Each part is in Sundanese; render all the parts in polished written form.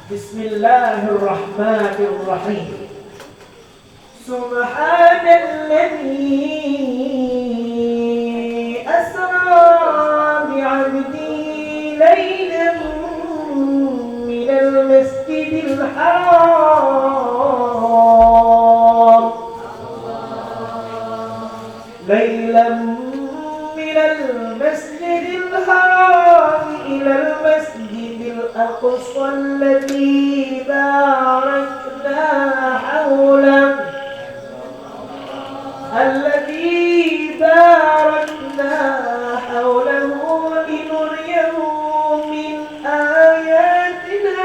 Bismillahirrahmanirrahim. Subhanalladzi asra bi'abdihi laylan minal masjidil haram. Laylan minal masjidil haram ilal masjidil aqsa alladzi barakna hawlahu alladzi barakna hawlahu linuriyahu min ayatina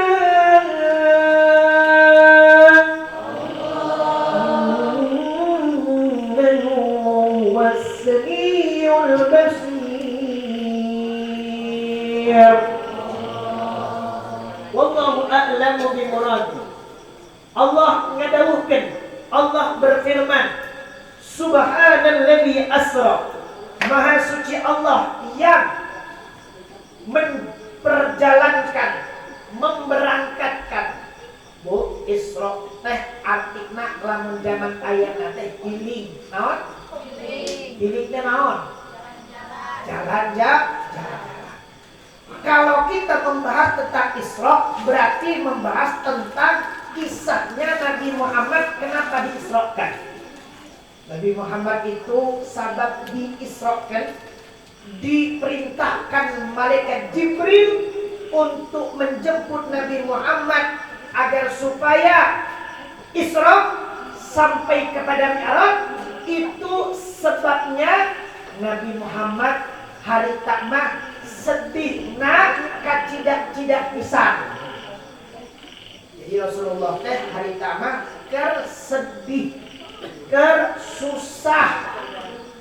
innahu huwas samiul basir. Wallahu a'lamu bimuradi. Allah ngadawuhkeun, Allah berfirman, Subhanalladzi asra. Maha suci Allah yang memperjalankan, memberangkatkan. Bu, Isra teh artina lamun zaman ayeuna teh healing. Naon? Healing teh naon? Jalan-jalan. Kalau kita membahas tentang Isra, berarti membahas tentang kisahnya Nabi Muhammad kenapa diisrokan. Nabi Muhammad itu sabab diisrokan, diperintahkan malaikat Jibril untuk menjemput Nabi Muhammad agar supaya Isra sampai kepada Mi'raj. Itu sebabnya Nabi Muhammad hari takmah sedihna kacidak-cidak pisan. Jadi Rasulullah teh hari takmah keur sedih, keur susah.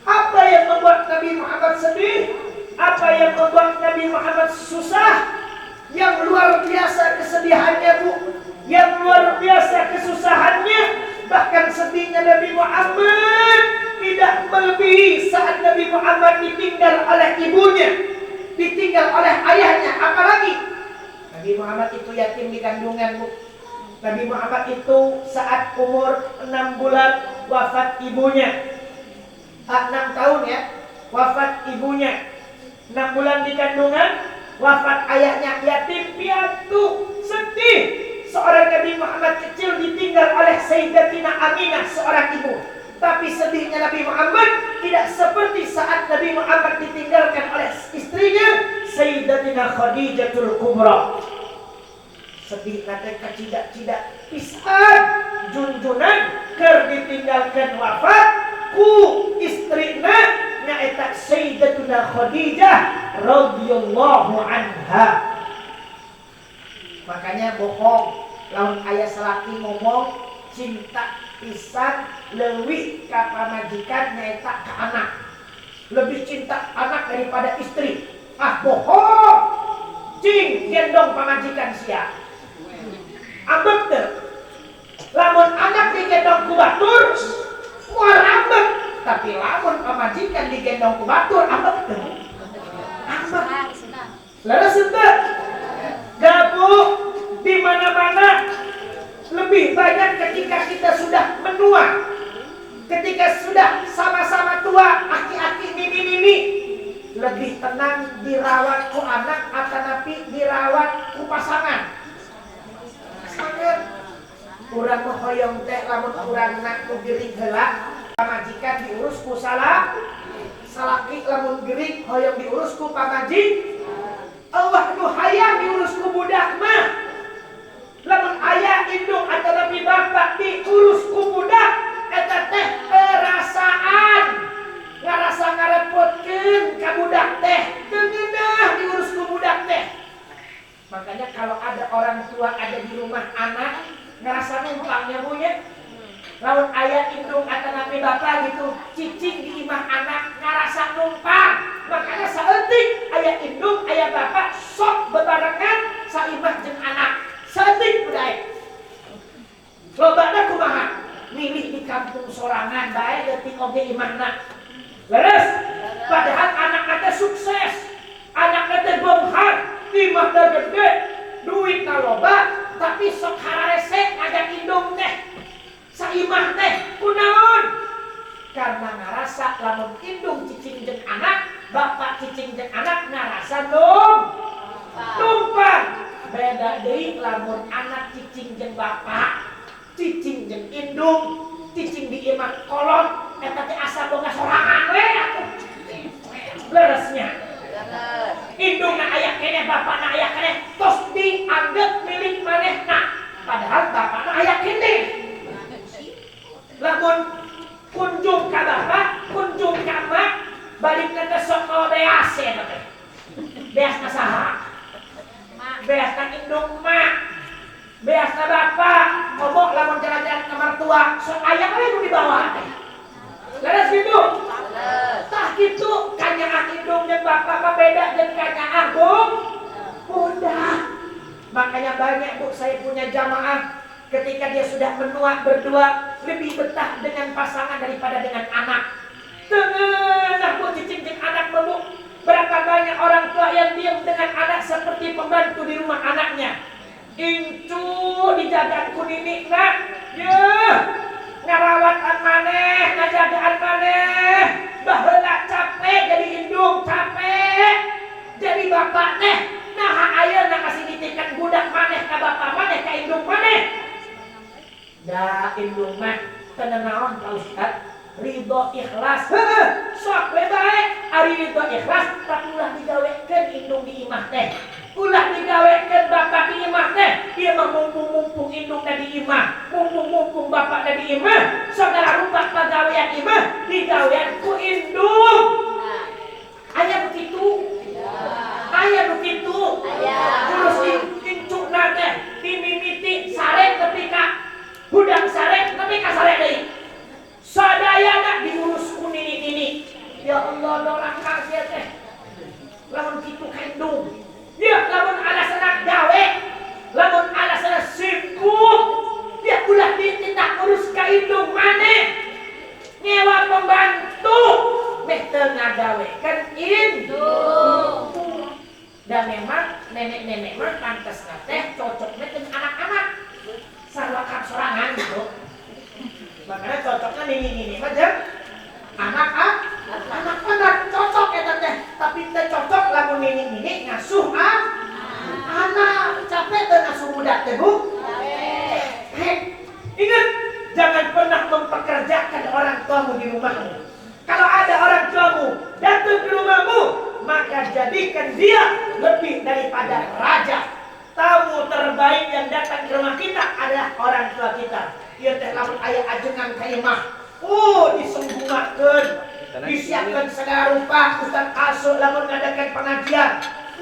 Apa yang membuat Nabi Muhammad sedih? Apa yang membuat Nabi Muhammad susah? Yang luar biasa kesedihannya, Bu. Yang luar biasa kesusahannya. Bahkan sedihnya Nabi Muhammad tidak melebihi saat Nabi Muhammad ditinggal oleh ibunya, ditinggal oleh ayahnya. Apalagi Nabi Muhammad itu yatim di kandungan, Bu. Nabi Muhammad itu saat umur 6 bulan wafat ibunya. 6 tahun ya, wafat ibunya. 6 bulan di kandungan, wafat ayahnya, yatim piatu, sedih. Seorang Nabi Muhammad kecil ditinggal oleh Sayyidatina Aminah, seorang ibu. Tapi sedihnya Nabi Muhammad tidak seperti saat Nabi Muhammad ditinggalkan oleh istrinya Sayyidatina Khadijatul Kubra. Sedih nate kacidak-cidak pisan junjunan keur ditinggalkan wafat ku istrina nyaeta Sayyidatuna Khadijah radhiyallahu anha. Makanya bohong lamun aya salaki ngomong cinta pisan leuwih ka pamajikan nyaeta ka anak. Lebih cinta anak daripada istri. Ah bohong. Cing gendong pamajikan sia. Ambek teu. Lamun anak digendong ku batur moal ambek, tapi lamun pamajikan digendong ku batur ambek teu. Ambek. Leres teu? Gabu di mana-mana lebih banyak ketika kita sudah menua, ketika sudah sama-sama tua, aki-aki nini-nini, lebih tenang dirawat ku anak atanapi dirawat ku pasangan. Pasangan. Urang mah hoyong teh lamun urang nak nu gering heula, pamajikan diurus ku salah, salaki lamun gering hoyong diurus ku pamajikan. Allah nu hayang diurus ku budak mah. Lamun ayah indung atau nabi bapak diurus ku budak eta teh perasaan ngarasa ngarepotkeun ka budak teh, teu ngeunah diurus ku budak teh. Makanya kalau ada orang tua ada di rumah anak ngerasa numpangnya Bu nya. Lamun ayah indung atau nabi bapak gitu cicing di imah anak ngerasa numpang. Makanya saeutik ayah indung ayah bapak sok bebarengan saimah jeung anak. Saeutik budaya. Lobana kumaha? Milih di kampung sorangan bae leutik oge imahna. Leres? Padahal anakna teh sukses. Anakna teh beunghar, imahna gede, duitna loba, tapi Tapi sok hararese ngajak indung teh. Saimah teh kunaon? Karena ngarasa lamun indung cicing jeung anak, bapak cicing jeung anak ngarasa numpang. Beda deui lamun anak cicing jeung bapak, cicing jeung indung, cicing di imah kolot eta teh asa boga sorangan we atuh. Leresnya. Indungna aya keneh, bapakna aya keneh, tos dianggap milik manehna. Padahal bapakna aya keneh. Lamun kunjung ka bapak, kunjung ka emak, balikna teh sok mawa beas eta teh. Beasna saha? Beasna indung emak. Beasna bapak, ngomong lamun jalan-jalan ka mertua, sok aya we nu dibawa teh. Leres gitu? Tah kitu kanyaah indung jeung bapak mah beda jeung kanyaah bunda. Makanya banyak Bu, saya punya jamaah ketika dia sudah menua berdua lebih betah dengan pasangan daripada dengan anak. Tengenah Bu cicing jeung anak Bu. Berapa banyak orang tua yang diam dengan anak seperti pembantu di rumah anaknya. Incu dijagaan ku ninikna. Yeuh, ngarawatan maneh, ngajagaan maneh. Baheula capek jadi indung, capek jadi bapak teh. Nah ayeuna kasih nitipkan budak maneh ka bapak maneh ka indung maneh. Da indung mah teu naon Pak Ustad, ridho ikhlas. Heuh, sok we bae ari ridho ikhlas tapi ulah digawekeun indung di imah teh. Ulah digawekeun bapak di imah teh. Ieu mah mumpung-mumpung indungna di imah, mumpung-mumpung bapakna di imah, sagala rupa pagawean imah digawean ku indung. Aya begitu? Aya begitu? Urus incukna teh dimimiti sare nepi ka hudang sare nepi ka sare deui. Sadayana diurus ku nini-nini. Ya Allah doraka sia teh. Lamun kitu ka indung. Ya lamun alasanna gawe, lamun alasanna sibuk, ya ulah ditindak urus ka indung maneh. Nyewa pembantu meh teu ngagawekeun indung. Dan memang nenek-nenek mah pantasna teh cocoknya dengan anak-anak. Sarua sorangan gitu. Makanya cocoknya nini-nini mah jeung anak-anak cocok eta teh. Tapi teh cocok lamun nini-nini ngasuh anak. Capek teh ngasuh budak teh, Bu? Capek. Ingat, jangan pernah mempekerjakan orang tuamu di rumahmu. Kalau ada orang tuamu datang ke rumahmu, maka jadikan dia lebih daripada raja. Tamu terbaik yang datang ke rumah kita adalah orang tua kita. Ieu teh lamun aya ajengan ka imah, oh disembungakeun, disiapkan segala rupa. Ustaz Aso lamun ngadakan pengajian,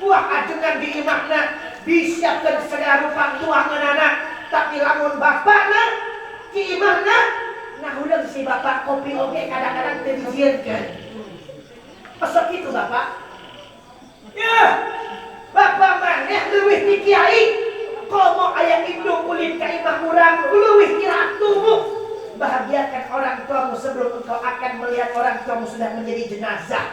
wah ajengan di imahna disiapkan segala rupa tuanganana. Tapi lamun bapakna ki imahna, nah udah si bapak kopi oge kadang-kadang teu dijieunkeun. Pasok kitu bapak? Ya, bapak maneh leuwih ti kiai. Komo aya indung ulin ka imah urang leuwih ti ratu bu. Bahagiakan orang tuamu sebelum engkau akan melihat orang tuamu sudah menjadi jenazah.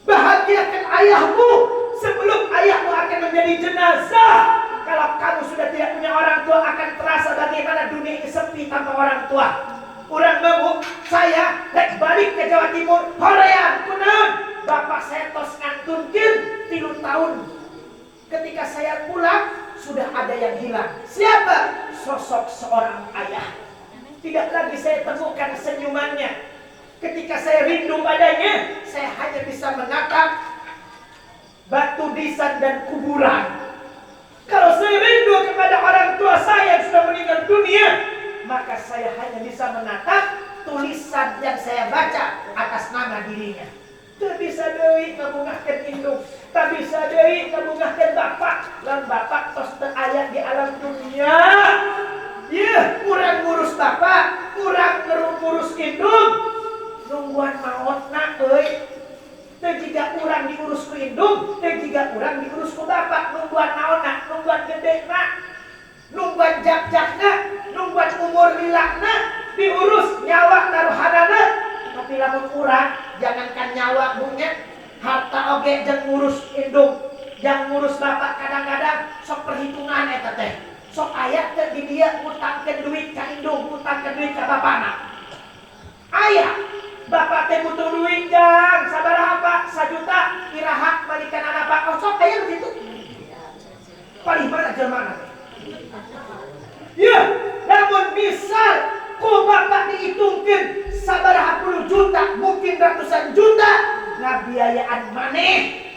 Bahagiakan ayahmu sebelum ayahmu akan menjadi jenazah. Kalau kamu sudah tidak punya orang tua, akan terasa bagaimana dunia ini sepi tanpa orang tua. Urang mah, saya rek balik ke Jawa Timur, hoream kunaon? Bapak saya tos ngantunkeun 3 tahun. Ketika saya pulang, sudah ada yang hilang. Siapa? Sosok seorang ayah. Tidak lagi saya temukan senyumannya. Ketika saya rindu padanya, saya hanya bisa menatap batu nisan dan kuburan. Kalau saya rindu kepada orang tua saya yang sudah meninggal dunia, maka saya hanya bisa menatap tulisan yang saya baca atas nama dirinya. Teu bisa deui ngabungahkeun indung, teu bisa deui ngabungahkeun bapak, lan bapak tos teu aya di alam dunia. Yeuh, urang ngurus bapak, urang ngurus indung, nungguan maotna euy. Teu jiga urang diurus ku indung, teu jiga urang diurus ku bapak, nungguan naonna, nungguan gedena, nungguan jak-jakna, nungguan umur lilana, diurus nyawa taruhanana. Tapi lamun urang jangankan nyawa bunya, harta oge jeung ngurus indung, jeung ngurus bapak kadang-kadang sok perhitungan eta teh. Sok aya teu di dieu ngutangkeun duit ka indung, ngutangkeun duit ka bapana. Aya, bapak teh butuh duit jang, sabaraha Pak? 1 juta, iraha balikan anak Pak. Oh, sok aya begitu. Paling mana jelema teh? Ya, namun misal ku bapak dihitungkeun sabaraha puluh juta, mungkin ratusan juta, ngabiayaan maneh.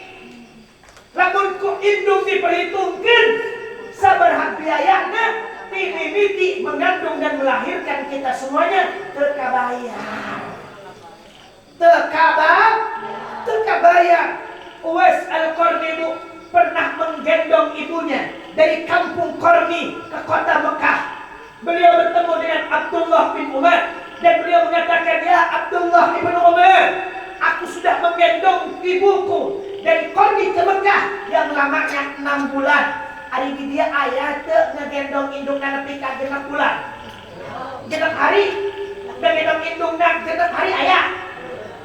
Lamun ku indung diperhitungkeun sabaraha biayana mimiti mengandung dan melahirkan kita semuanya, teu kabayar. Teu kabayar, teu kabayar. Uwais Al-Qarni, Bu, pernah menggendong ibunya dari kampung Qarni ke kota Mekah. Beliau bertemu dengan Abdullah bin Umar dan beliau mengatakan, "Ya Abdullah bin Umar, aku sudah menggendong ibuku dari Qarni ke Mekah yang lamanya 6 bulan." Ari di dieu aya teu ngegendong indungna nepi ka 6 bulan? 6 hari ngegendong indungna, 6 hari aya.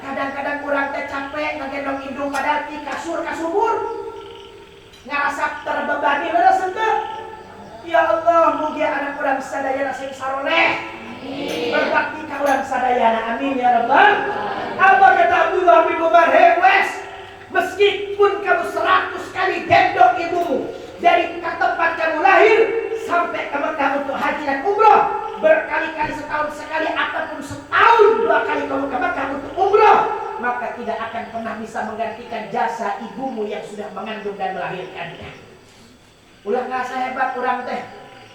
Kadang-kadang kurang teh capek ngegendong indung, padahal di kasur ka sumur ngerasa terbebani. Leres henteu? Ya Allah, mugia anak urang sadayana sing saroleh, berbakti ka urang sadayana. Amin ya rabbal. Apa kata Abdullah bin Umar? "Hei Wes, meskipun kamu 100 kali gendong ibumu dari ke tempat kamu lahir sampai ke Mekah untuk haji dan umroh berkali-kali, setahun sekali ataupun setahun dua kali kamu ke Mekah untuk umroh, maka tidak akan pernah bisa menggantikan jasa ibumu yang sudah mengandung dan melahirkannya." Ulah ngerasa hebat urang teh,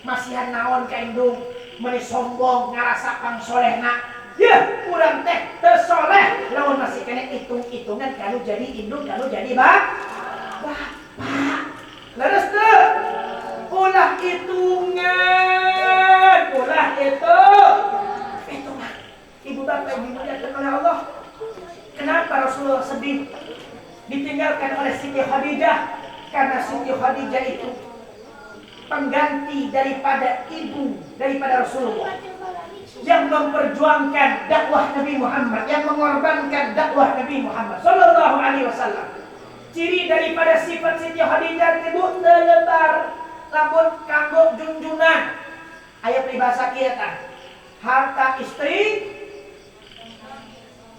masihan naon ka indung, meuni sombong, ngarasa pangsolehna. Ya, urang teh teu soleh lamun masih keneh hitung-hitungan kalau jadi indung, kalau jadi bapak. Leres teu? Ulah hitungan, ulah itu hitungan. Ibu bapak yang dimuliakan oleh Allah, kenapa Rasulullah sedih ditinggalkan oleh Siti Khadijah? Karena Siti Khadijah itu pengganti daripada ibu daripada Rasulullah, yang memperjuangkan dakwah Nabi Muhammad, yang mengorbankan dakwah Nabi Muhammad Sallallahu Alaihi Wasallam. Ciri daripada sifat Siti Khadijah, ibu, teu lebar lamun kanggo junjunan. Aya peribahasa kieu tah. Harta istri.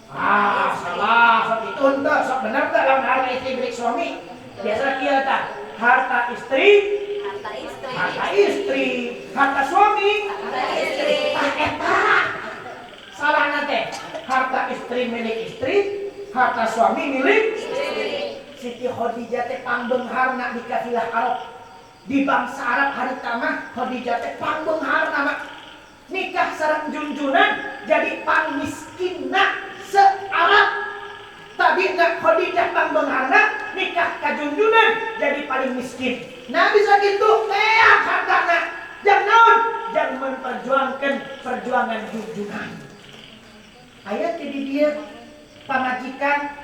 Ah, salah, sok itu henteu, sok bener teh lamun harta istri milik suami. Biasa kieu tah. Harta istri, Harta istri. Harta istri, harta suami, Harta istri. Tah eta. Salah teh. Harta istri milik istri, harta suami milik Istri. Siti Khadijah teh pangbeungharna di kafilah Arab. Di bangsa Arab harita mah Khadijah teh pangbeungharna mah. Nikah sareng junjunan jadi pangmiskinna se-Arab. Tadina Khadijah pangbeungharna, nikah ka junjunan jadi paling miskin. Nah, bisa gitu teak hartana. Jang naon? Jang memperjuangkan perjuangan junjunan. Aya teh di dieu pamajikan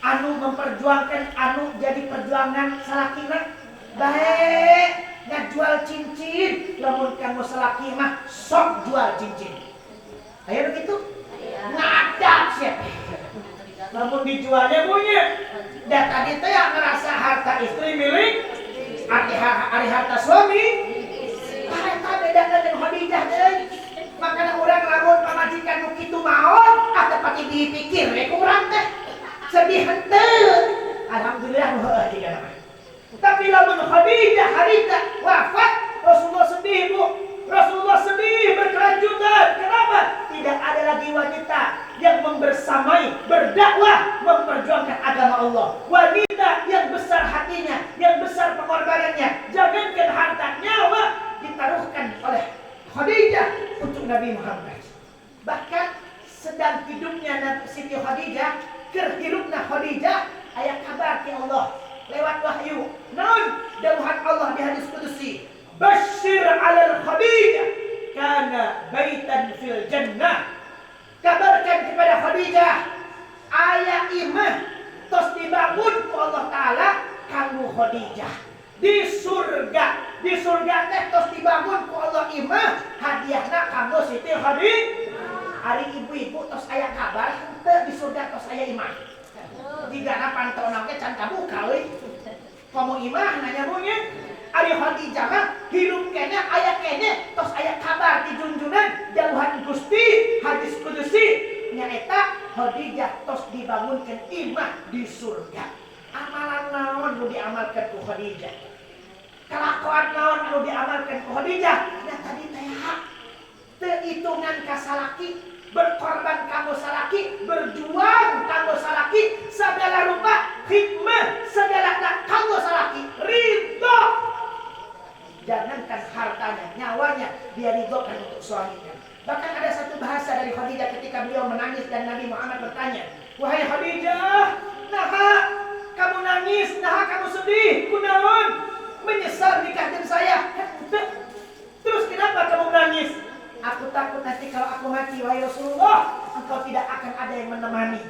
anu memperjuangkan anu jadi perjuangan salakina? Baik ngajual cincin, lamun kanggo salaki mah sok jual cincin. Aya begitu? Ngadak siapa lamun dijualnya punya dan tadi teh yang ngerasa harta istri milik arti ari harta suami. Harta beda dengan Khadijah deui. Makanya urang lamun pamajikan nu kitu maot, ah, teu pati dipikir we ku urang teh. Sedih henteu? Alhamdulillah nu heueuh jiga mah. Tapi lamun Khadijah harita wafat, Rasulullah sedih, Bu. Rasulullah sedih berkelanjutan. Kenapa? Tidak ada lagi wanita yang membersamai, berdakwah, memperjuangkan agama Allah. Wanita yang besar hatinya, yang besar pengorbanannya. Jangankan harta, nyawa ditaruhkan oleh Khadijah untuk Nabi Muhammad. Bahkan sedang hidupnya Nabi Siti Khadijah, keur hirupna Khadijah, aya kabar ti Allah lewat wahyu. Naon dawuhan Allah di hadis kudusi? "Basyir alal Khadijah kana baitan fil jannah." Kabarkan kepada Khadijah, aya imah tos dibangun ku Allah Ta'ala kanggo Khadijah di surga. Di surga teh tos dibangun ku Allah imah hadiahna kanggo Siti Khadijah. Ari ibu-ibu tos aya kabar henteu di surga tos aya imah? Jigana pantona ge can kabuka euy. Komo imah nanya bunyi. Ari Khadijah mah hirup keneh aya keneh tos aya kabar di junjunan jauhan Gusti hadis kudusi nyaeta Khadijah tos dibangunkeun imah di surga. Amalan naon nu diamalkeun ku Khadijah? Kelakuan naon anu diamalkeun ku Khadijah? Nya tadi teh teu hitungan ka salaki, berkorban kanggo salaki, berjuang kanggo salaki, segala rupa hikmah segala kanggo salaki, ridho. Jangankan hartanya, nyawanya dia ridhokan untuk suaminya. Bahkan ada satu bahasa dari Khadijah ketika beliau menangis dan Nabi Muhammad bertanya, "Wahai Khadijah, naha kamu nangis, naha kamu sedih, kunaon? Menyesal nikah dengan saya? Terus kenapa kamu menangis?" "Aku takut nanti kalau aku mati, wahai Rasulullah, engkau tidak akan ada yang menemani."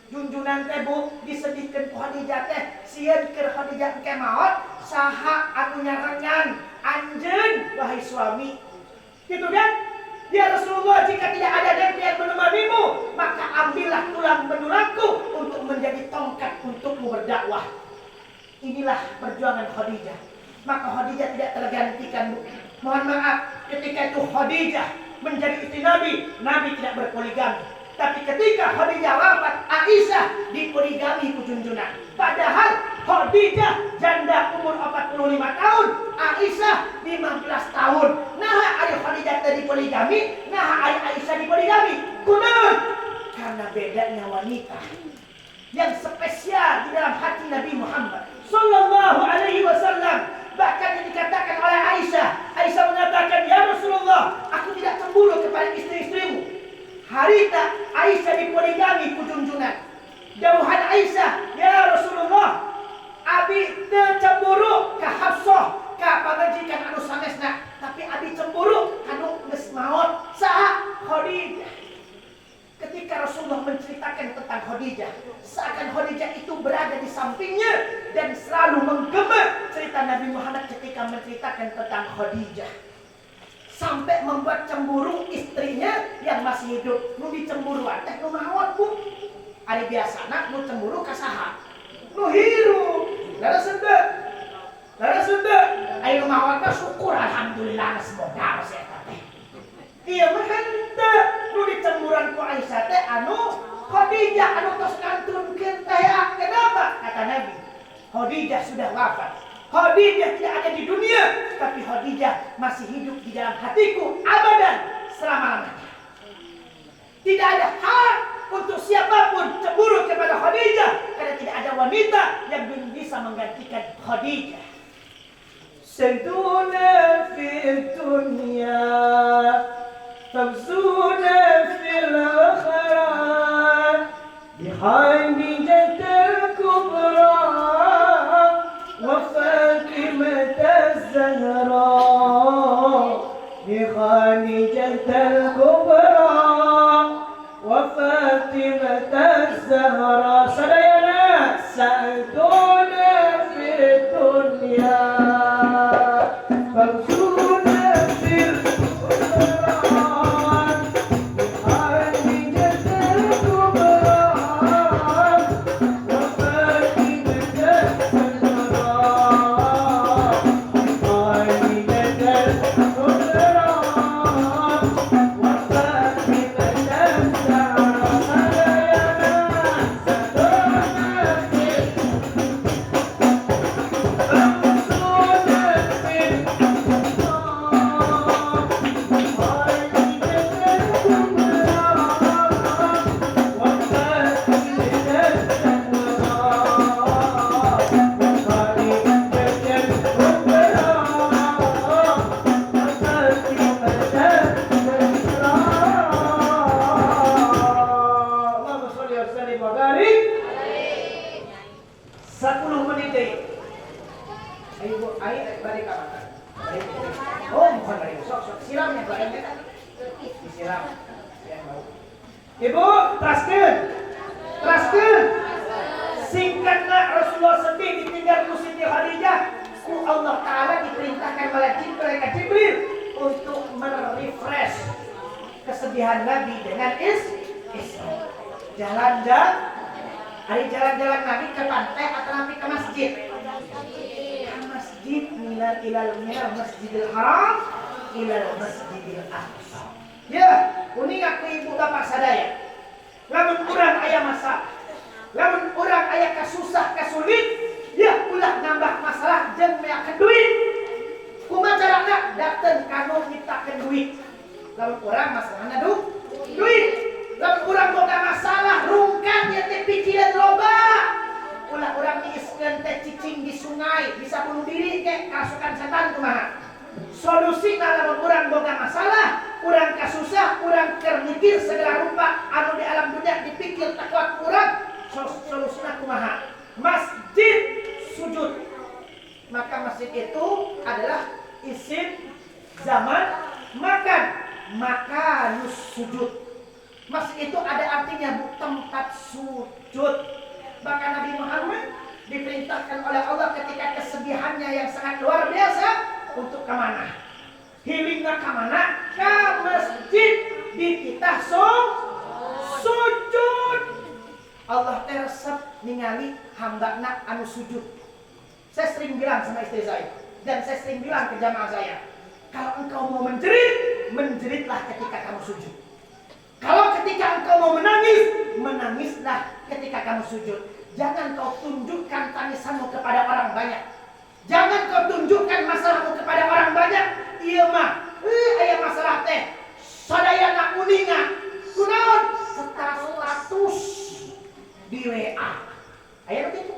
Junjunan teh bu, disedihkan ku Khadijah teh, sieun keur Khadijah engke maot, saha anu nyarengan anjeun wahai suami. Gitu kan? Ya Rasulullah, jika tidak ada nanti yang menemanimu, maka ambillah tulang benulangku untuk menjadi tongkat untukmu berdakwah. Inilah perjuangan Khadijah. Maka Khadijah tidak tergantikan, bu. Mohon maaf, ketika itu Khadijah menjadi istri Nabi, Nabi tidak berpoligami. Tapi ketika Khadijah wafat, Aisyah dipoligami ku junjunan. Padahal Khadijah janda umur 45 tahun, Aisyah 15 tahun. Nah, ari Khadijah tadi poligami, nah ari Aisyah dipoligami. Kunaon? Karena bedanya wanita yang spesial di dalam hati Nabi Muhammad Sallallahu Alaihi Wasallam. Bahkan yang dikatakan oleh Aisyah, Aisyah mengatakan, "Ya Rasulullah, aku tidak cemburu kepada istri-istrimu." Harita Aisyah dipoligami ku junjunan. Jauhan Aisyah, "Ya Rasulullah, abi teu cemburu ka Hafsah, ka pamajikan anu sanesna, tapi abi cemburu kanu geus maot." Saha? Khadijah. Ketika Rasulullah menceritakan tentang Khadijah, seakan Khadijah itu berada di sampingnya dan selalu menggema cerita Nabi Muhammad ketika menceritakan tentang Khadijah. Sampai membuat cemburu istrinya yang masih hidup. Nu dicemburuan teh nu maot, bu. Ari biasana nu cemburu ka saha? Nu hirup. Leres henteu? Leres henteu? Ari nu maot mah syukur alhamdulillah geus modal si eta teh. Ieu mah henteu. Nu dicemburuan ku Aisyah teh anu Khadijah anu tos ngantunkeun teh. Kenapa? Kata Nabi, Khadijah sudah wafat. Khadijah tidak ada di dunia, tapi Khadijah masih hidup di dalam hatiku abadan selama-lamanya. Tidak ada hak untuk siapapun cemburu kepada Khadijah, karena tidak ada wanita yang bisa menggantikan Khadijah. Sayyiduna fi dunya, fawzuna fil akhirah, bi Khadijatil kubra wa Fatimah az-Zahra, bi Khadijatil kubra wa Fatimah az-Zahra. Sadayana sa'duna fi dunya, fawzuna fil akhirah, bi Khadijatil kubra wa Fatimah az-Zahra, bi Khadijatil kubra wa Fatimah az-Zahra. Sadayana sa'duna fil fawzuna fil Allahumma sholli wa sallim wa barik. 10 menit deui. Ayo Bu, ayo balik ka makan. Balik. Oh, bukan balik. Sok sok siramnya barengnya. Disiram. Ya mau. Ibu, teraskeun. Teraskeun. Singkatna Rasulullah sedih ditinggal ku Siti Khadijah, ku Allah Ta'ala diperintahkan malaikat Jibril untuk merefresh kesedihan Nabi dengan Isra. Jalan-jalan, hari jalan-jalan Nabi ke pantai atau Nabi ke masjid? Ke masjid nih. Ila minal Masjidil Haram ilal Masjidil Aqsa. Ya, uninga ku ibu bapak sadaya. Lamun urang aya masalah, lamun urang aya kasusah kasulit, ya ulah nambah masalah jeung meakeun duit. Kumaha carana? Dateng kanu mintakeun duit. Lamun urang masalahna duit. Lamun urang boga masalah rungkan ieu teh pikiran loba. Ulah urang niiskeun teh cicing di sungai, bisa bunuh diri ke kerasukan setan kumaha. Solusina lamun urang boga masalah, urang kasusah, urang keur mikir segala rupa anu di alam dunia dipikir teu kuat urang, solusina kumaha? Masjid sujud. Maka masjid itu adalah isim zaman makan, maka sujud. Masjid itu ada artinya bu, tempat sujud. Bahkan Nabi Muhammad diperintahkan oleh Allah ketika kesedihannya yang sangat luar biasa untuk kemana? Healingnya kemana? Ke masjid di kita sujud. Allah resep ningali hambana anu sujud. Saya sering bilang sama istri saya dan saya sering bilang ke jamaah saya, kalau engkau mau menjerit, menjeritlah ketika kamu sujud. Kalau ketika engkau mau menangis, menangislah ketika kamu sujud. Jangan kau tunjukkan tangisanmu kepada orang banyak. Jangan kau tunjukkan masalahmu kepada orang banyak. Iya mah, aya masalah teh. Sadayana uninga. Kunaon? Status di WA. Aya begitu?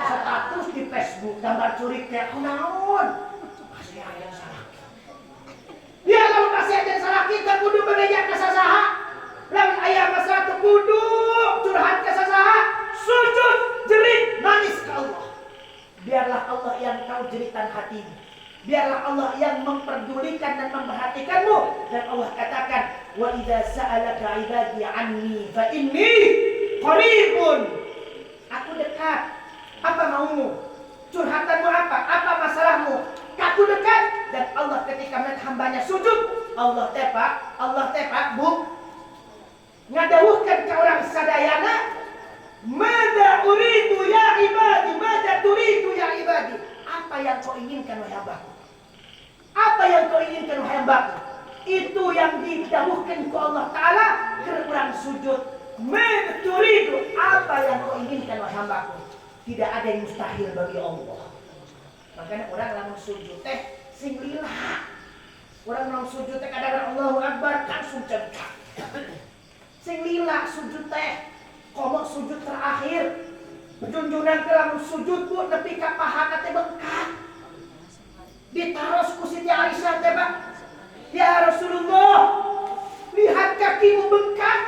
Status di Facebook gambar curik teh kunaon? Masih aya salah. Ya lamun masih aya salah kita kudu bebeja ka sasaha. Lamun aya masalah teu kudu curhat ka sasaha, sujud, jerit, nangis ke Allah. Biarlah Allah yang tahu jeritan hatimu. Biarlah Allah yang memperdulikan dan memperhatikanmu. Dan Allah katakan, wa idza sa'alaka ibadi anni fa inni qaribun. Aku dekat. Apa maumu? Curhatanmu apa? Apa masalahmu? Aku dekat. Dan Allah ketika melihat hambanya sujud, Allah tepak, Allah tepak, bu, ngadawuhkan ke orang sadayana, Mada uridu ya ibadi, mada turidu ya ibadi. Apa yang kau inginkan wahai hambaku? Apa yang kau inginkan wahai hambaku? Itu yang didawuhkan ku Allah Ta'ala ke orang sujud. Mada turidu, apa yang kau inginkan wahai hambaku? Tidak ada yang mustahil bagi Allah. Makanya orang lamun sujud teh sing lila. Orang lamun sujud teh kadang Allahu Akbar langsung cengkak. Sing lila sujud teh. Komo sujud terakhir. Junjungan ke lamun sujud bu nepi ka pahana teh bengkak. Ditaros ku Siti Aisyah teh Pak. Ya Rasulullah, lihat kakimu bengkak.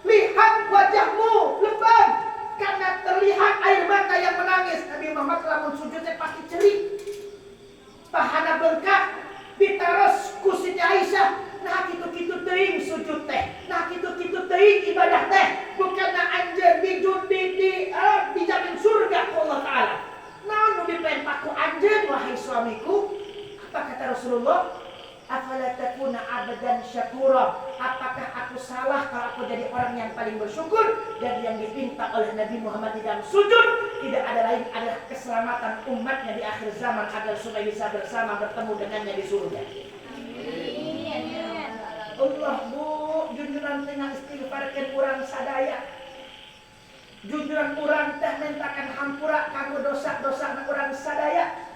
Lihat wajahmu lebam karena terlihat air mata yang menangis. Nabi Muhammad lamun sujud teh pasti cerik. Pahana bengkak. Ditaros ku Siti Aisyah, nah kitu-kitu teuing sujud teh, nah kitu-kitu teuing ibadah teh, bukanna anjeun dijamin surga ku Allah Ta'ala. Naon nu dipenta ku anjeun wahai suamiku? Apa kata Rasulullah? Afala takuna abdan syakura. Apakah aku salah kalau aku jadi orang yang paling bersyukur? Dan yang dipinta oleh Nabi Muhammad di dalam sujud tidak ada lain adalah keselamatan umatnya di akhir zaman agar supaya bisa bersama bertemu dengannya di surga. Amin. Allah bu, junjuran tengah istighfarkeun urang sadaya. Junjuran urang teh mentakan hampura kanggo dosa-dosa urang sadaya.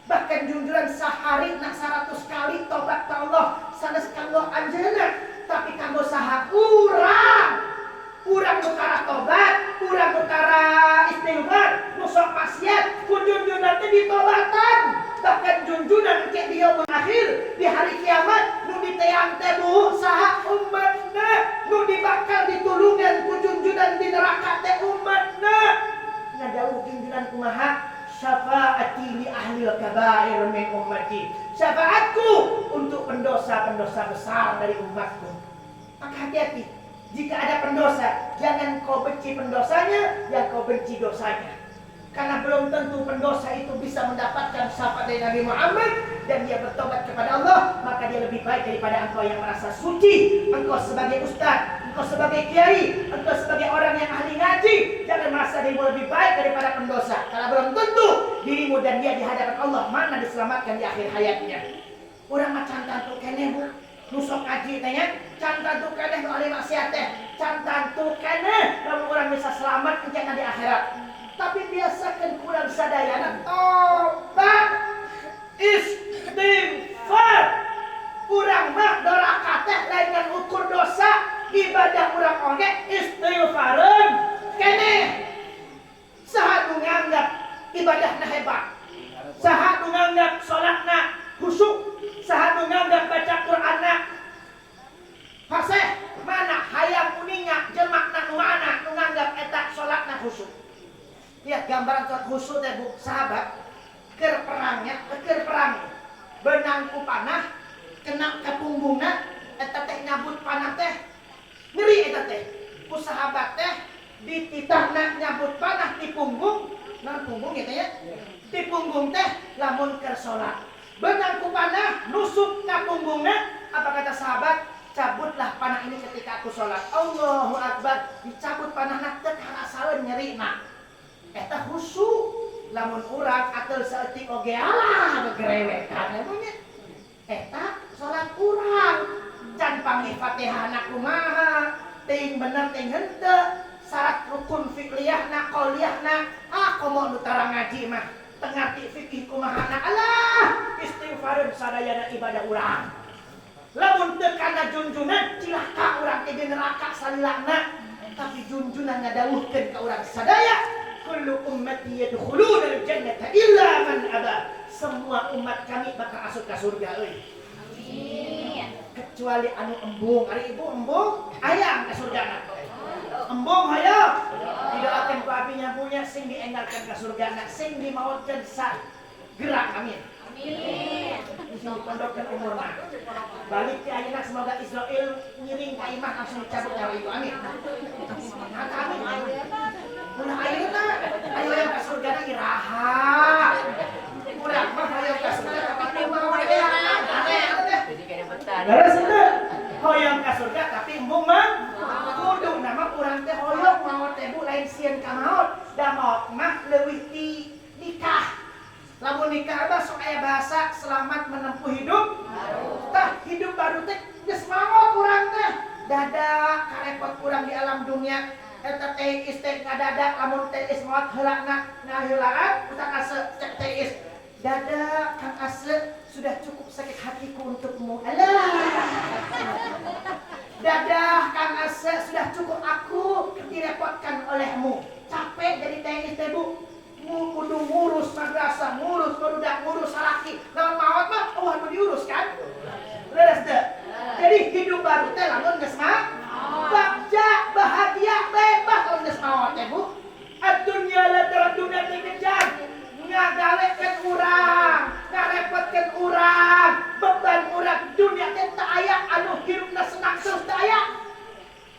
Bahkan junjuran sehari nak 100 kali tobat ka Allah sanes kanggo anjeunna, tapi kanggo saha urang. Urang nu kara tobat, urang nu kara istighfar, nu sok maksiat, ku junjuran teh ditobatan. Bahkan junjuran ke di yaumul akhir, di hari kiamat nu diteang teh bu saha umatna, nu dibakal ditulungan ku junjuran di neraka teh umatna. Ngadawuh junjuran kumaha? Syafaati li ahli kabair min ummati. Syafaatku untuk pendosa-pendosa besar dari umatku. Maka hati-hati. Jika ada pendosa, jangan kau benci pendosanya, yang kau benci dosanya. Karena belum tentu pendosa itu bisa mendapatkan syafaat dari Nabi Muhammad dan dia bertobat kepada Allah, maka dia lebih baik daripada engkau yang merasa suci. Engkau sebagai ustaz, engkau sebagai kiai, engkau sebagai orang yang ahli ngaji, jangan merasa dirimu lebih baik daripada pendosa. Karena belum tentu Dirimu dan dia di hadapan Allah, mana diselamatkan di akhir hayatnya. Urang mah can tantu keneh, Bu. Nu sok ngaji teh nya, can tantu keneh nu ahli maksiat teh. Can tantu keneh lamun urang bisa selamat engke di akhirat. Tapi biasakeun ku urang sadayana tobat, istighfar. Urang mah doraka teh lain ngan ukur dosa, ibadah urang oge istighfareun keneh. Saha nu nganggap ibadahna hebat? Saha nu nganggap salatna khusyuk? Saha nu nganggap baca Qur'anna fasih? Mana hayang uninga jelema nu mana nu nganggap eta salatna khusyuk? Lihat gambaran salat khusyuk teh, Bu, sahabat keur perangnya, keur perang. Beunang ku panah kena ka punggungna, eta teh nyabut panah teh ngeri eta teh. Ku sahabat teh dititahna nyabut panah di punggung, nah punggung gitu ya. Di punggung teh lamun keur salat. Beunang ku panah nusuk ka punggungna, apa kata sahabat? Cabutlah panah ini ketika aku sholat. Allahu Akbar, dicabut panahna teu karasaeun nyerina. Eta khusyuk. Lamun urang atel saeutik oge alah gegerewekan nya. Eta salat urang. Can panggih Fatihahna kumaha, teuing bener teuing henteu, syarat rukun fiqliyahna, qauliyahna, ah komo nu tara ngaji mah teu ngarti fikih kumahana, alah istighfareun sadayana ibadah urang. Lamun teu kana junjunan cilaka urang teh di neraka salilana. Tapi junjunan ngadawuhkeun ka urang sadaya, kullu ummati yadkhuluna al-jannata illa man aba. Semua umat kami bakal asup ka surga euy. Amin. Kecuali anu embung. Ari ibu embung hayang ka surga. Embung hayang. Didoakeun ku abi nya punya sing dienggalkeun ka surga, sing dimaotkeun sa gerak, amin. Amin. Sing dipondokkeun umurna. Balik ke ayeuna semoga Israel ngiring ka imah langsung dicabut nyawa ibu, amin. Nah, amin. Ulah ayeuna ayo yang ka surga na iraha. Urang mah hayang ka surga tapi kumaha we aneh teh. Jadi kena betah. Leres henteu? Hoyong ka surga tapi embung mah kudu nama urang teh hoyong maot teh, Bu, lain sieun ka maot. Da maot mah leuwih ti nikah. Lamun nikah mah sok aya bahasa selamat menempuh hidup baru. Tah hidup baru teh geus maot urang teh. Dada karepot urang di alam dunia eta teis teh ngadada lamun teis maot heulana ngaheulaan utak ase cek teis. Dada Kang Ase sudah cukup sakit hatiku untukmu. Alah. Dadah Kang Ase sudah cukup aku direpotkan olehmu. Capek jadi teis teh, Bu. Kudu ngurus madrasah, ngurus barudak, ngurus salaki. Lamun maot mah euweuh nu diurus kan? Leres teu? Jadi hidup baru teh lamun geus mah bagja, bahagia, bebas lamun geus maot teh, Bu. Ad-dunya la dunya teh kejar. Ngagawekeun urang, ngarepotkeun urang, beban urang. Dunia teh teu aya anu hirupna senang terus, teu aya.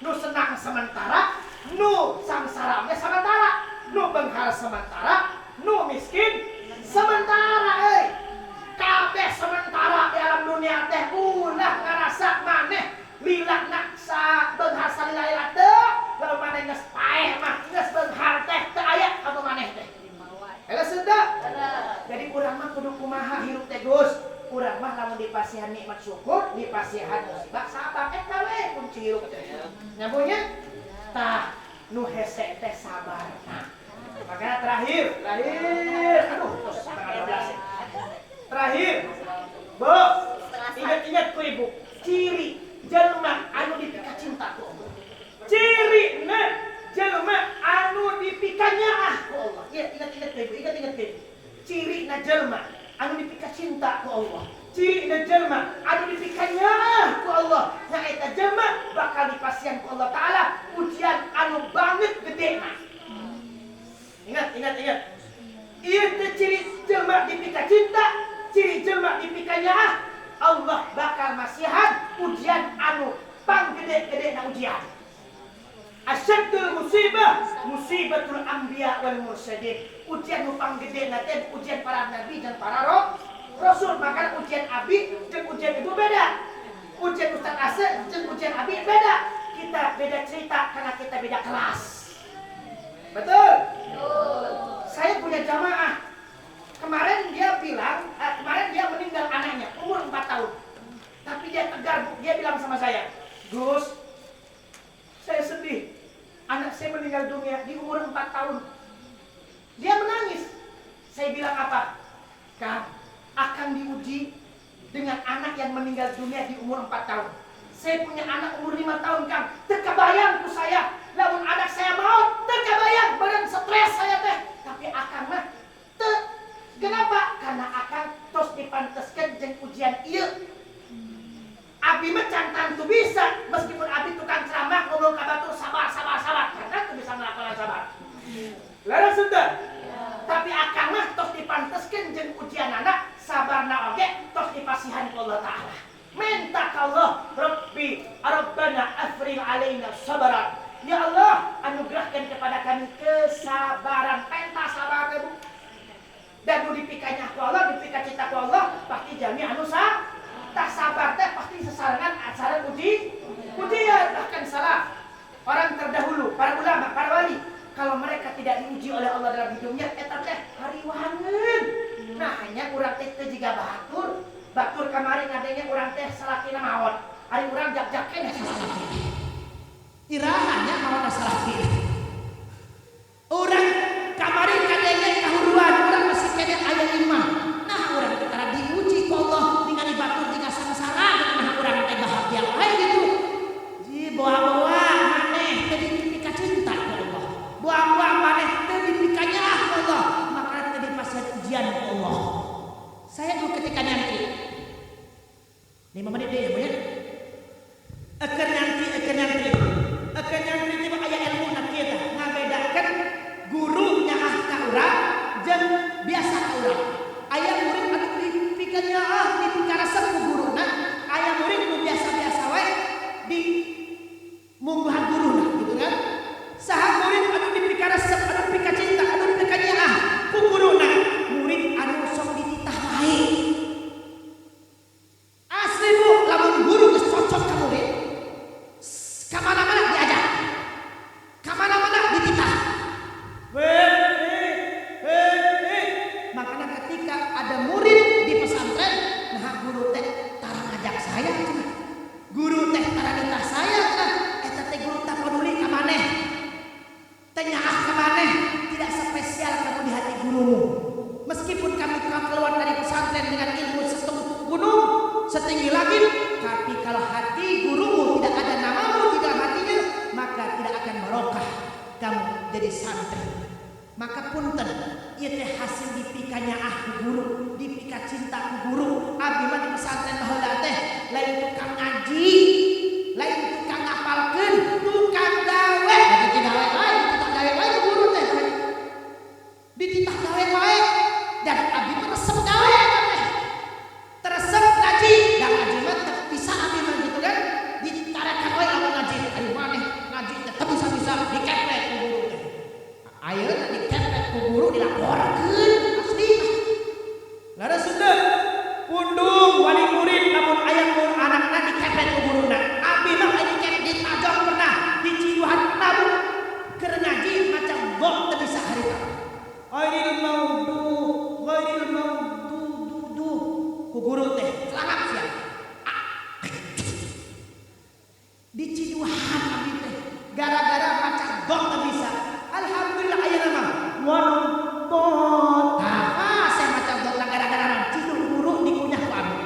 Nu senang sementara, nu sangsara ge sementara, nu benghar sementara, nu miskin sementara euy. Kabeh sementara di alam dunia teh. Ulah ngarasa maneh lilana sa benghar salila-lila teu, lamun maneh geus paeh mah geus benghar teh teu aya ka maneh teh. Eta senda. Jadi urang mah kudu kumaha hirup teh, Gus? Urang mah lamun dipasihan nikmat syukur, dipasihan musibah sabar, eta we kunci hirup teh. Nyambungnya? Tah nu hese teh sabar. Nah, makanya terakhir, terakhir, aduh, terus 11.30. Terakhir, Bu, ingat-ingat ku ibu, ciri jelma anu dipika cinta ku Allah. Ciri na jelma anu dipika nyaah ku Allah. Iya, ingat-ingat ku ibu, ingat-ingat ku ibu. Ciri na jelma anu dipika cinta ku Allah. Ciri na jelma anu dipika nyaah ku Allah. Nyaeta jelma bakal dipasihan ku Allah Ta'ala ujian anu banget gede mah. Ingat, ingat, ingat. Ieu teh ciri jelma dipika cinta, ciri jelma dipika nyaah. Allah bakal masihan ujian anu panggede-gede na ujian. Asyaddul musibah, musibatul anbiya wal mursalin. Ujian nu panggede na teh ujian para nabi dan para rasul. Maka ujian abi jeung ujian ibu beda. Ujian Ustaz Ase jeung ujian abi beda. Kita beda cerita karena kita beda kelas. Betul? Betul. Saya punya jamaah. Kemarin dia bilang, kemarin dia meninggal anaknya, umur 4 tahun. Tapi dia tegar, Bu. Dia bilang sama saya, Gus, saya sedih. Anak saya meninggal dunia di umur 4 tahun. Dia menangis. Saya bilang apa? Kang, akan diuji dengan anak yang meninggal dunia di umur 4 tahun. Saya punya anak umur 5 tahun, Kang. Teu kabayang ku saya. Lamun anak saya maut, teu kabayang, badan stres saya teh. Tapi akang mah teu. Kenapa? Karena akang tos dipanteskeun jeung ujian ieu. Abi mah can tantu bisa, meskipun abi tukang ceramah ngomong ka batur sabar sabar sabar, can tantu bisa ngelakonan sabar. Leres henteu? Tapi akang mah tos dipanteskeun jeung ujian anak, sabarna oge tos dipasihan ku Allah Ta'ala. Minta ka Allah, Rabbi, Rabbana afrigh alaina sabran. Ya Allah, anugerahkan kepada kami kesabaran. Penta sabar teh, Bu. Dan nu dipikanya ku Allah, dipika cinta ku Allah, pasti jami anu sa tak sabar teh pasti sesarengan acara uji ujian. Bahkan salah orang terdahulu, para ulama, para wali, kalau mereka tidak diuji oleh Allah dalam hidupnya, eta teh hariwangeun. Nah, hanya urang teh teu jiga batur. Batur kamari ngadenge urang teh salakina maot. Ari urang jak-jakeun salakina. Iraha nya maot salakina. Urang kamari ngadenge kahuruan, urang masih keneh aya iman. Nah, urang teh tara diuji ku Allah ningali batur jiga sangsara, nah urang teh bahagia wae gitu. Ji bawa-bawa maneh teh dipika cinta ku Allah. Bawa-bawa maneh teh dipika nyaah ku Allah. Maka teh dipasihan ujian ku Allah. Saya dulu ketika nyantri 5 menit deh ya, Bu ya. Eker nyantri, eker nyantri. Eker nyantri tiba aya ilmu na kieu tah, ngabedakeun guru nyaah ka urang jeung biasa ka urang. Aya murid anu dipika nyaah, dipika resep ku guruna, aya murid nu biasa-biasa wae di mungguhan guruna gitu kan. Saha murid anu dipika resep, anu dipika cinta, anu dipika nyaah ku guruna, murid anu sok dititah wae. Asli Bu, lamun guru geus cocok ka murid, kamana-mana diajak, kamana-mana dititah. Makanya ketika ada murid di pesantren, nah guru teh tara ngajak saya cenah. Guru teh tara nitah saya cenah. Eta teh guru tak peduli ka maneh. Teh nyaah ka maneh, tidak spesial kamu di hati gurumu. Meskipun kami keluar dari pesantren dengan ilmu setinggi gunung, setinggi langit, tapi kalau hati gurumu tidak ada namamu di dalam hatinya, maka tidak akan barokah kamu jadi santri. Maka punten, ieu teh hasil dipika nyaah ku guru, dipika cinta ku guru. Abdi mah di pesantren baheula teh lain tukang ngaji, lain tukang ngapalkeun, tukang gawe. Da gawe wae, dititah gawe wae ku guru teh. Dititah gawe wae dan abdi mah resep gawe teh. Teresep ngaji, da ngaji mah teu bisa abdi mah gitu kan. Ditarekan wae lamun ngaji, ari maneh ngaji teh teu bisa-bisa dikepret ku guru teh. Ayeuna dikepret ku guru dilaporkeun asli. Leres henteu? Pundung wali murid lamun aya anakna dikepret ku guruna. Abdi mah aya dikepret ditajong pernah, diciduhan pernah Bu. Keur ngaji maca gok teu bisa harita. Ghairil maghdu, ghairil maghdu du ku guru teh celangap sia. Diciduhan abdi teh gara-gara maca gok teu bisa. Alhamdulillah ayeuna mah waladdallin. Tah saya maca gok gara-gara ciduh guru dikunyah ku abdi.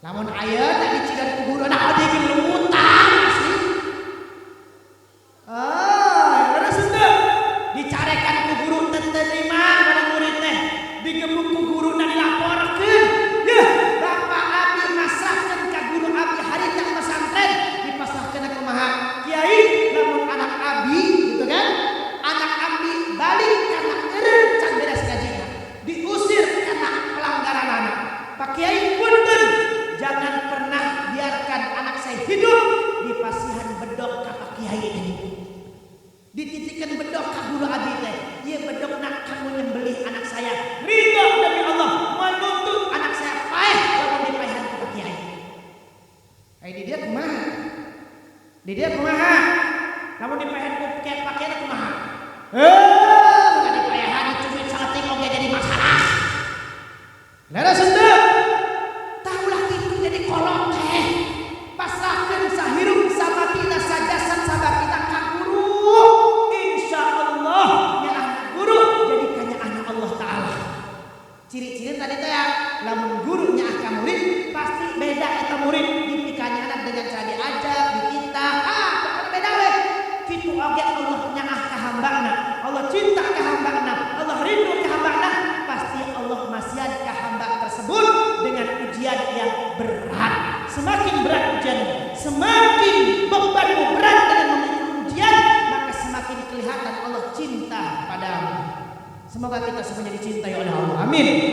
Lamun ayeuna diciduh ku guru nah abdi gelutan asli. Ah, leres henteu? Dicarekan ku guru teu terima wali murid teh, digebuk ku guruna dilaporkeun. Yeuh, bapak abdi masrahkeun ka guru abdi harita pesantren, dipasrahkeun kumaha? Kiai, lamun anak abdi gitu kan? Anak abdi balik karena eureun can beres ngajina, diusir karena pelanggaran anak. Pak Kiai punten, jangan pernah biarkan anak saya hidup di pasihan bedok ka Pak Kiai ini. Dititikan bedok ka guru abdi teh, ieu bedokna kamu nyembelih anak saya. Ridho demi Allah, menuntut anak saya paeh lamun dipaehan ku Pak Kiai. Ai di dia kumaha? Di dia kumaha? Lamun dipaehan ku Pak Kiai kumaha? Heuh, bukan dipaehan dicubit saeutik oge jadi masalah. Lamun guru nyaah ka murid, pasti beda eta murid dipikanyaahna dengan cara diajak, dititah, ah pokoknya beda we. Kitu oge Allah nyaah ka hambana, Allah cinta ka hambana, Allah rindu ka hambana, pasti Allah masihan ka hamba tersebut dengan ujian yang berat. Semakin berat ujian, semakin bebanmu berat dengan memikul ujian, maka semakin kelihatan Allah cinta padamu. Semoga kita semuanya dicintai oleh Allah. Amin.